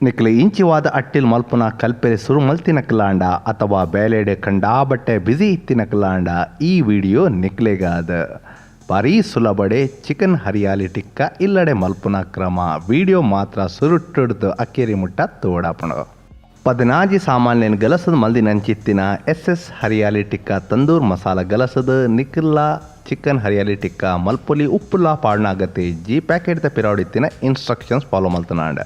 ನಿಕ್ಲೆ ಇಂಚಿವಾದ ಅಟ್ಟಿಲ್ ಮಲ್ಪುನ ಕಲ್ಪೆರೆ ಸುರು ಮಲ್ತಿನಕ್ಲಾಂಡ ಅಥವಾ ಬೇಲೆಡ್ ಕಂಡಾಬಟ್ಟೆ ಬ್ಯುಸಿ ಇತ್ತಿನಕ್ಲಾಂಡ ಈ ವಿಡಿಯೋ ನಿಕ್ಲೆಗಾದ್. ಬಾರೀ ಸುಲಭಡೆ ಚಿಕನ್ ಹರಿಯಾಲಿ ಟಿಕ್ಕ ಇಲ್ಲಡೆ ಮಲ್ಪುನ ಕ್ರಮ ವಿಡಿಯೋ ಮಾತ್ರ ಸುರುಟ್ಟುಡ್ದು ಅಕೇರಿ ಮುಟ್ಟ ತೂವೊಡಾಪುಂಡು. 16 ಸಾಮಾನ್ಲೆನ್ ಗಲಸದ್ ಮಲ್ದಿನಂಚಿತ್ತಿನ ಎಸ್ ಎಸ್ ಹರಿಯಾಲಿ ಟಿಕ್ಕ ತಂದೂರ್ ಮಸಾಲ ಗಲಸದ್ ನಿಕುಲ್ಲ ಚಿಕನ್ ಹರಿಯಾಲಿ ಟಿಕ್ಕ ಮಲ್ಪೊಲಿ ಉಪ್ಪುಲ ಪಾಡುನ ಅಗತ್ಯ ಇಜ್ಜಿ ಪ್ಯಾಕೆಟ್ದ ಪಿರವುಡಿತ್ತಿನ ಇನ್ಸ್ಟ್ರಕ್ಷನ್ಸ್ ಫಾಲೋ ಮಲ್ತುನಾಂಡ.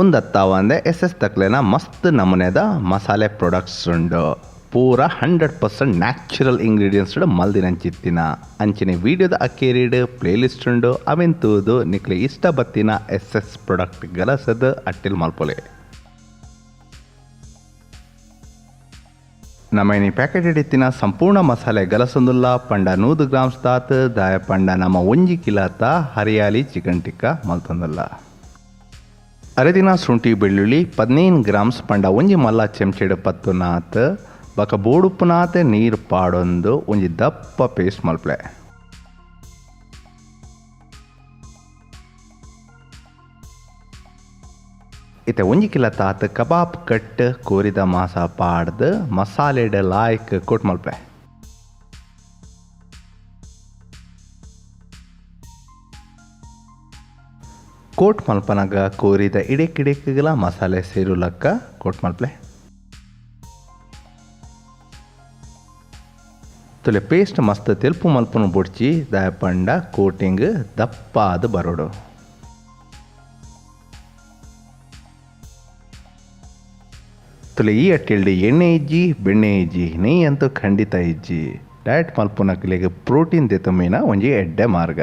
ಉಂದತ್ತಾವಂದೆ ಎಸ್ ಎಸ್ ತಕ್ಲೆನ ಮಸ್ತ್ ನಮೂನೆದ ಮಸಾಲೆ ಪ್ರೊಡಕ್ಟ್ಸ್ ಉಂಡು. ಪೂರ 100% ನ್ಯಾಚುರಲ್ ಇಂಗ್ರೀಡಿಯೆಂಟ್ಸ್ ಮಲ್ದಿನಂಚಿತ್ತಿನ. ಅಂಚನೆ ವಿಡಿಯೋದ ಅಕೇರಿಡ್ ಪ್ಲೇ ಲಿಸ್ಟ್ ಉಂಡು ಅವೆನ್ ತೂದು ನಿಕ್ಲೆ ಇಷ್ಟ ಬತ್ತಿನ ಎಸ್ ಎಸ್ ಪ್ರೊಡಕ್ಟ್ ಗಲಸದ್ ಅಟ್ಟಿಲ್ ಮಲ್ಪೊಲಿ. ನಮ ಇನಿ ಪ್ಯಾಕೆಟ್ ಇತ್ತಿನ ಸಂಪೂರ್ಣ ಮಸಾಲೆ ಗಲಸೊಂದುಲ್ಲ ಪಂಡ 100 ಗ್ರಾಮ್ಸ್ ದಾತ್ ದಾಯ ಪಂಡ ನಮ 1 ಕಿಲೋತ ಹರಿಯಾಲಿ ಚಿಕನ್ ಟಿಕ್ಕಾ ಮಲ್ತೊಂದುಲ್ಲ. ಅರೆದಿನ ಶುಂಠಿ ಬೆಳ್ಳುಳ್ಳಿ 15 ಗ್ರಾಮ್ಸ್ ಪಂಡ ಒಂಜಿ ಮಲ್ಲ ಚೆಂಚೆಡ್ ಪತ್ತುನಾತ್ ಬಕ ಬೋಡುಪ್ಪುನಾತ್ ನೀರು ಪಾಡೊಂದು ಒಂಜಿ ದಪ್ಪ ಪೇಸ್ಟ್ ಮಲ್ಪಲೆ. ಇತ್ತೆ 1 ಕಿಲೋ ತಾತ್ ಕಬಾಬ್ ಕಟ್ ಕೋರಿದ ಮಾಸ ಪಾಡ್ದು ಮಸಾಲೆಡ್ ಲಾಯ್ಕ್ ಕೋಟ್ ಮಲ್ಪಲೆ. ಕೋಟ್ ಮಲ್ಪನಗ ಕೋರಿದ ಇಡೆಕಿಡೆಕ್ಕಿಗಲ ಮಸಾಲೆ ಸೇರುಲಕ್ಕ ಕೋಟ್ ಮಲ್ಪಲೆ. ತುಲೆ ಪೇಸ್ಟ್ ಮಸ್ತ್ ತೆಲ್ಪು ಮಲ್ಪನು ಬೊಡ್ಚಿ ದಾಯ ಪಂಡ ಕೋಟಿಂಗ್ ದಪ್ಪಾದ ಬರೋಡು. ತುಲೆ ಈ ಅಟ್ಟಿಲ್ಡಿ ಎಣ್ಣೆ ಇಜ್ಜಿ ಬೆಣ್ಣೆ ಇಜ್ಜಿ ನೆಯ್ ಅಂತೂ ಖಂಡಿತ ಇಜ್ಜಿ. ಡಯಟ್ ಮಲ್ಪುನಕ್ಲೆಗ್ ಪ್ರೋಟೀನ್ ದೆತೊಂಬಿನ ಒಂಜಿ ಎಡ್ಡೆ ಮಾರ್ಗ.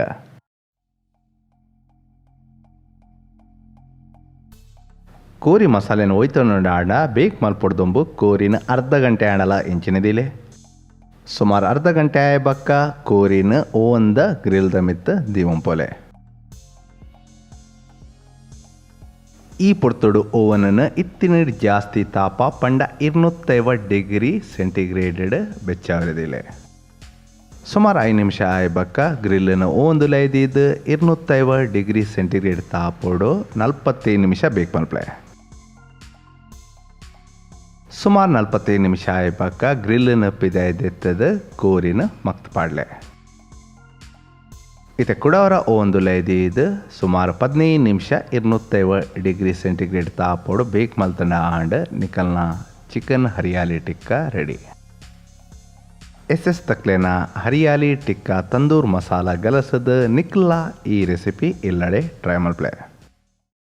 ಕೋರಿ ಮಸಾಲೆನ ಒಯ್ತೊಂಡು ಆಂಡ ಬೇಕ್ ಮಲ್ಪೊಡ್ದೊಂಬು ಕೋರಿನ ಅರ್ಧ ಗಂಟೆ ಆಂಡಲ ಇಂಚಿನದಿಲೆ. ಸುಮಾರು ಅರ್ಧ ಗಂಟೆ ಆಯ ಬಕ್ಕ ಕೋರಿನ ಓಂದ ಗ್ರಿಲ್ದ ಮಿತ್ತ ದೀವಂಪೊಲೆ. ಈ ಪೊರ್ತುಡು ಓವನನ್ನು ಇತ್ತಿನ ಜಾಸ್ತಿ ತಾಪ ಪಂಡ 250 ಡಿಗ್ರಿ ಸೆಂಟಿಗ್ರೇಡೆಡ್ ಬೆಚ್ಚಾವರದಿಲೆ. ಸುಮಾರು 5 ನಿಮಿಷ ಆಯ ಬಕ್ಕ ಗ್ರಿಲ್ಲನ್ನು ಓಂದುಲೈದಿದ್ದು 250 ಡಿಗ್ರಿ ಸೆಂಟಿಗ್ರೇಡ್ ತಾಪೋಡು 45 ನಿಮಿಷ ಬೇಕ್ ಮಲ್ಪಲೆ. ಸುಮಾರು 45 ನಿಮಿಷ ಆಯ ಬಕ್ಕ ಗ್ರಿಲ್ಲನ್ನು ಪಿದಾಯ್ದೆತ್ತದ ಕೋರಿನ ಮಕ್ತ್ ಪಾಡ್ಲೆ. ಇತ್ತೆ ಕುಡವರ ಓಂದುಲೈದಿದ್ದು ಸುಮಾರು 15 ನಿಮಿಷ 250 ಡಿಗ್ರಿ ಸೆಂಟಿಗ್ರೇಡ್ ತಾಪೋಡು ಬೇಕ್ ಮಲ್ತಂಡ ಆಂಡ್ ನಿಕಲ್ನ chicken hariyali tikka ready. S S ತಕ್ಲೆನ hariyali tikka tandoor masala ಗಲಸದ ನಿಕ್ಲ ಈ ರೆಸಿಪಿ ಇಲ್ಲಡೆ ಟ್ರೈ ಮಲ್ಪಲೆ.